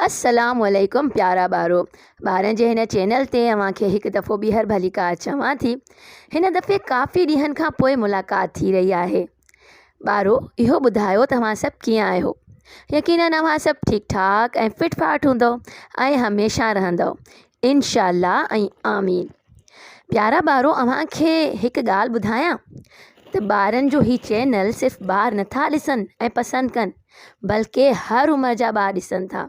السلام عليڪم پيارا ٻارو ٻارن جي هن چينل تي اوهان کي هڪ دفعو ٻيهر ڀليڪار چوان ٿي. هن دفعي ڪافي ڏينهن کان پوء ملاقات ٿي رهي آهي. ٻارو اهو ٻڌايو ته اوهان سڀ ڪيئن آهيو؟ يقينن اوهان سڀ ٺيڪ ٺاڪ ۽ فٽ فاٽ هوندؤ ۽ هميشه رهندؤ انشاء الله ۽ آمين. پيارا ٻارو اوهان کي هڪ ڳالهه ٻڌايان ته ٻارن جو هي چينل صرف ٻار نٿا ڏسن ۽ پسند ڪن بلڪه هر عمر جا ٻار ڏسن ٿا.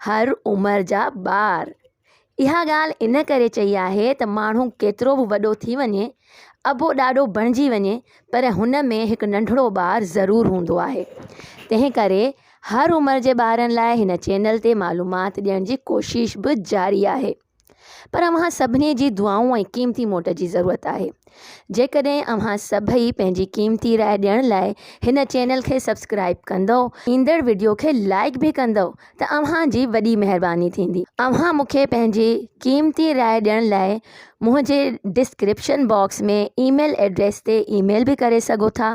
هر عمر جا ٻار. اها ڳالهه ان ڪري چئي آهي ته ماڻهو ڪيترو به وڏو ٿي وڃي، ابو ڏاڏو بڻجي وڃي پر هن ۾ هڪ ننڍڙو ٻار ضرور هوندو آهي. تنهن ڪري هر عمر جي ٻارن لاء هن چينل تي معلومات ڏيڻ جي ڪوشش به جاري آهي. پر اوهان سڀني جي دعائون ۽ قيمتي موٽ جي ضرورت آهي. جيڪڏهن اوهان سڀئي پنهنجي قيمتي راء ڏيڻ لاء هن چينل کي سبسڪرائيب ڪندؤ، ايندڙ وڊيو کي لائيڪ به ڪندؤ ته اوهان جي وڏي مهرباني ٿيندي. اوهان مون کي پنهنجي قيمتي راء ڏيڻ لاء منهنجي ڊسڪرپشن باڪس ۾ اي ميل ايڊريس تي اي ميل به ڪري سگهو ٿا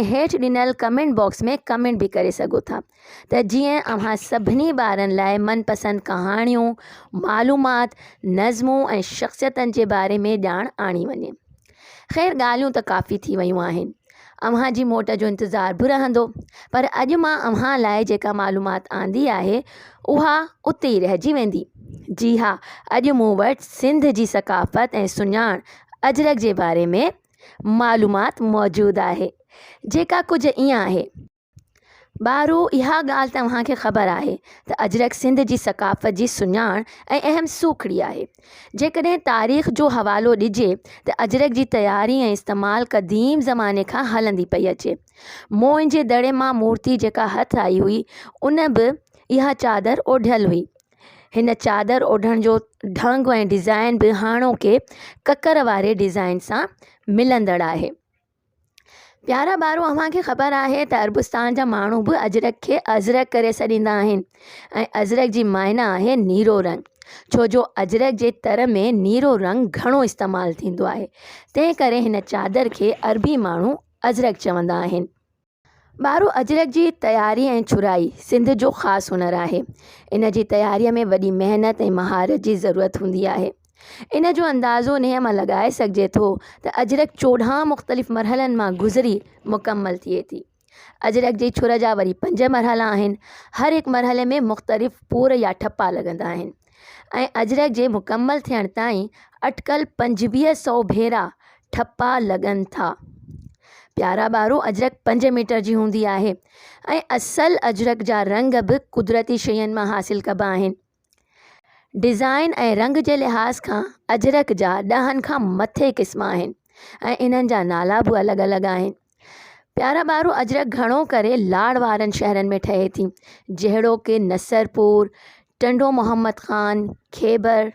۽ هيٺ ڏنل ڪمينٽ باڪس ۾ ڪمينٽ به ڪري سگهو ٿا. ته جيئن اوهان سڀني ٻارن لاء من پسند ڪهاڻيون، معلومات، نظمون ۽ شخصيتن جي باري ۾ ڄاڻ آڻي وڃي. خير ڳالهيون ته ڪافي ٿي ويون آهن. اوهان جي موٽ جو انتظار به رهندو. پر اڄ مان اوهان لاء جيڪا معلومات آندي آهي اها اتي ئي رهجي ويندي. جي ها اڄ مون وٽ سنڌ جي ثقافت ۽ سڃاڻ اجرڪ جي باري ۾ معلومات موجود آهي. جيڪا ڪجهه ائين آهي. ٻارو! اها ڳالهه ته اوهان کي خبر آهي ته اجرڪ سنڌ جي ثقافت جي سڃاڻ ۽ اهم سوکڙي آهي. جيڪڏهن تاريخ جو حوالو ڏجي ته اجرڪ جي تياري ۽ استعمال قديم زماني کان هلندي پئي اچي. موئن جي دڙي مان مورتي جيڪا هٿ آئي هئي، ان به اها چادر اوڍيل هئي. هن چادر اوڍڻ جو ڍنگ ۽ ڊزائين به هاڻوڪي ڪڪر واري ڊزائين سان ملندڙ آهي. پيارا ٻارو اوهان کي خبر آهي ته عربستان جا ماڻهو به اجرڪ کي ازرق ڪري سڏيندا آهن ۽ ازرق جي معنيٰ آهي نيرو رنگ ڇو جو اجرڪ جي تر ۾ نيرو رنگ گهڻو استعمال ٿيندو آهي تنهن ڪري هن چادر کي عربي ماڻهو ازرق چوندا آهن. ٻارو اجرڪ جي تياري ۽ ڇرائي سنڌ جو خاص هنر آهي. ان جي تياريء ۾ وڏي محنت ۽ مهارت جي ضرورت هوندي آهي. ان جو اندازو انهيء مان لڳائي سگهجي ٿو ته اجرڪ 14 مختلف مرحلن مان گذري مڪمل ٿئي ٿي. اجرڪ جي ڇر جا وري پنج مرحلا آهن. هر هڪ مرحلي ۾ مختلف پور يا ٺپا لڳندا آهن. ۽ اجرڪ جي مڪمل ٿيڻ تائين اٽڪل 25 سئو ڀيرا ٺپا لڳن ٿا. پيارا ٻارو اجرڪ پنج ميٽر جي هوندي آهي ۽ اصل اجرڪ جا رنگ به قدرتي شين مان حاصل ڪبا آهن. ڊزائين ۽ رنگ جي لحاظ کان اجرڪ جا ڏهن کان مٿي قسم آهن ۽ انهن جا نالا به الڳ الڳ آهن. پيارا ٻارو اجرڪ گهڻو ڪري لاڙ وارن شهرن ۾ ٺهي ٿي جهڙوڪ نصرپور، ٽنڊو محمد خان، کيبر،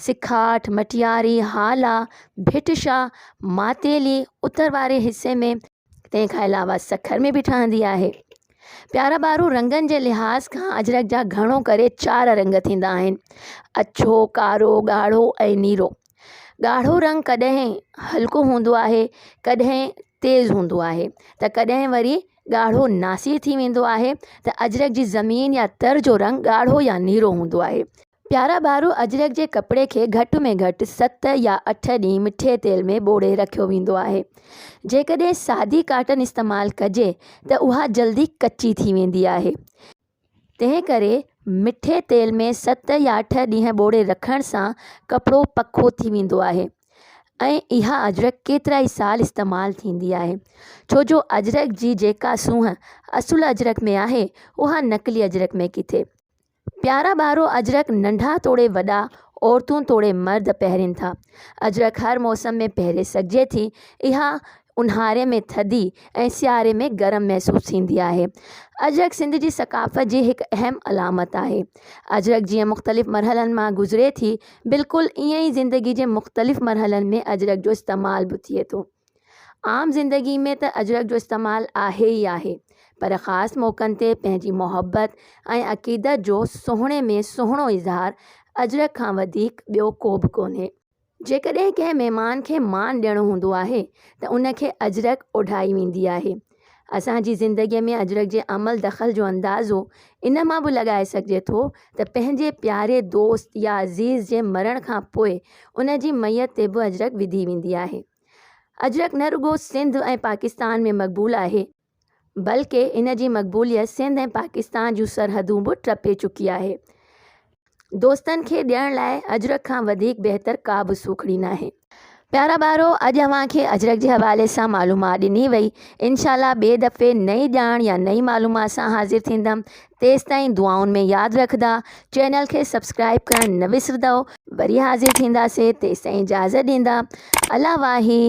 سکاٺ، مٽياري، هالا، ڀٽ شاهه، ماتيلي، اتر واري حصي ۾ تنهن کان علاوه سکر ۾ به ٺهندي آهي. پيارا ٻارو رنگن جي لحاظ کان اجرڪ جا گهڻو ڪري چار رنگ ٿيندا آهن اڇو، ڪارو، ڳاڙهو ۽ نيرو. ڳاڙهو رنگ ڪڏهن هلڪو هوندو آهي ڪڏهن تيز هوندو آهي ته ڪڏهن وري ڳاڙهو ناسي ٿي ويندو آهي ته اجرڪ جي زمين يا تر جو رنگ ڳاڙهو يا نيرو هوندو آهي. پيارا ٻارو اجرڪ جي ڪپڙي کي گهٽ ۾ گهٽ ست يا اٺ ڏينهن مٺي تيل ۾ ٻوڙي رکيو ويندو آهي. جيڪڏهن سادي ڪاٽن استعمال ڪجي ته اها جلدي ڪچي ٿي ويندي آهي. تنهن ڪري مٺي تيل ۾ ست يا اٺ ڏينهن ٻوڙي رکڻ سان ڪپڙو پڪو ٿي ويندو آهي ۽ اها اجرڪ ڪيترائي سال استعمال ٿيندي آهي ڇو جو اجرڪ جي جيڪا سونهن اصل اجرڪ ۾ آهي اها نقلي اجرڪ ۾ ڪٿي. پيارا ٻارو اجرڪ ننڍا توڙي وڏا عورتون توڙي مرد پهرين ٿا. اجرڪ هر موسم ۾ پهري سگهجي ٿي. اها اونهاري ۾ ٿڌي ۽ سياري ۾ گرم محسوس ٿيندي آهي. اجرڪ سنڌ جي ثقافت جي هڪ اهم علامت آهي. اجرڪ جيئن مختلف مرحلن مان گذري ٿي، بلڪل ائين ئي زندگي جي مختلف مرحلن ۾ اجرڪ جو استعمال به ٿئي ٿو. عام زندگي ۾ ته اجرڪ جو استعمال آهي ئي آهي، پر خاص موقعن تي پنهنجي محبت ۽ عقيدت جو سهڻي ۾ سهڻو اظهار اجرڪ کان وڌيڪ ٻيو ڪو به ڪونهي. جيڪڏهن ڪنهن مهمان کي مان ڏيڻو هوندو آهي ته ان کي اجرڪ اوڍائي ويندي آهي. اسان جي زندگيء ۾ اجرڪ جي عمل دخل جو اندازو ان مان به لڳائي سگهجي ٿو ته پنهنجي پياري دوست يا عزيز جي مرڻ کان پوء ان جي ميت تي به اجرڪ وڌي ويندي آهي. اجرڪ نه رڳو سنڌ ۽ پاڪستان ۾ مقبول آهي، بلڪه ان جي مقبوليت سنڌ ۽ پاڪستان جون سرحدون به ٽپي چڪي آهي. دوستن کي ڏيڻ لاء اجرڪ کان وڌيڪ بهتر ڪا به سوکڙي ناهي. پيارا ٻارو اڄ اوهان کي اجرڪ جي حوالي سان معلومات ڏني وئي انشاء الله ٻئي دفعي نئين ڄاڻ يا نئين معلومات سان حاضر ٿيندم تيستائين دعائن ۾ ياد رکندا چينل کي سبسڪرائب ڪرڻ نه وسرندؤ وري حاضر ٿينداسي تيستائين اجازت ڏيندا الله واهي.